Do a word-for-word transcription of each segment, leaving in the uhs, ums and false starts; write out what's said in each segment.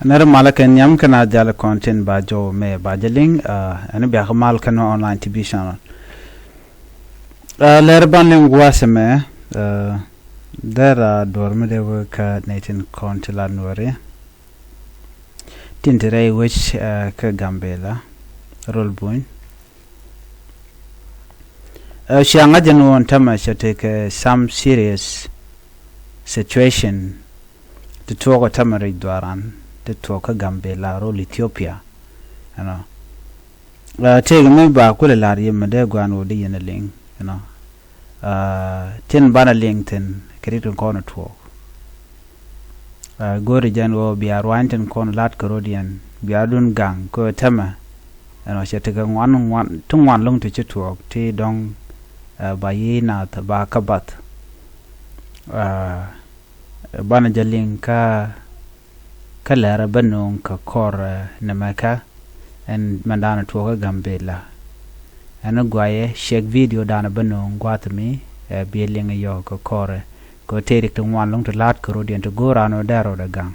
Nɛr malä kɛ nhiam kɛn a jal kɔn tin ba jɔw mɛ ba jɛ liŋ, ah, ɛn bia kä mal kɛn online T V channel. Ah, lɛr ban liŋ gua̱a̱th mɛ, ah, dɛr a duɔr mi dee wä kä nɛ tin kɔn ti la nuɔri. Tin ti rɛy wec, ah, kä Gambela, rol buny. Ah, ciaŋ a jɛn won tämɛ cɛ tekɛ some serious situation. Ti tuɔɔk ɛ tämɛ rɛy dhuaaran ti tuɔɔk kä Gambela rol Ethiopia. Ɛnɔ. Ah, tëëk mi ba kulɛ la̱r yɛ mɛ dee gua̱a̱n wä di yɛn a liŋ, ɛnɔ. Ah, tin banɛ liŋ thin kɛ ri tin kɔn tuɔɔk. Ah, go̱o̱ri jɛn wä bia ruany tin kɔn la̱t kɛ rot yɛn bia dun gaŋ kɛ tämɛ. Ɛnɔ cɛ tekɛ ŋuan ŋuan ti ŋuan loŋ ti ci tuɔɔk ti dɔŋ, ah, ba yi nath ba kä bath. Ah, banɛ jɛ liŋ kä kä lɛr bä no̱o̱ŋ kä kɔr, eh, nɛmɛ kä ɛn mɛn danɛ tuɔɔk kä Gambela. Ɛn guayɛ cɛk video danɛ bä no̱o̱ŋ gua̱th mi, eh, biɛ liŋ yɔ kä kɔr, eh, kɛ tëërik ti ŋuan loŋ ti la̱a̱t kä rot yɛn ti go̱o̱r an wä dɛr rot ɛ gaŋ.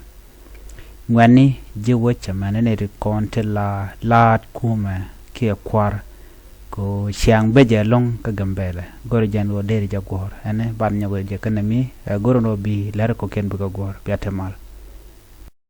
Ŋuɛ̈tni ji̱ wec cɛ mɛn ni ti kɔn ti la la̱a̱t kumɛ kiɛ kua̱r. Kɛ ciaŋ becɛ loŋ kä Gambela go̱r jɛn wä deri jɛ guɔ̱r ɛn ban nyɔk jɛ kɛn mi, eh, go̱r wä bi lɛr kɔkiɛn bikɛ guɔ̱r bia te mal.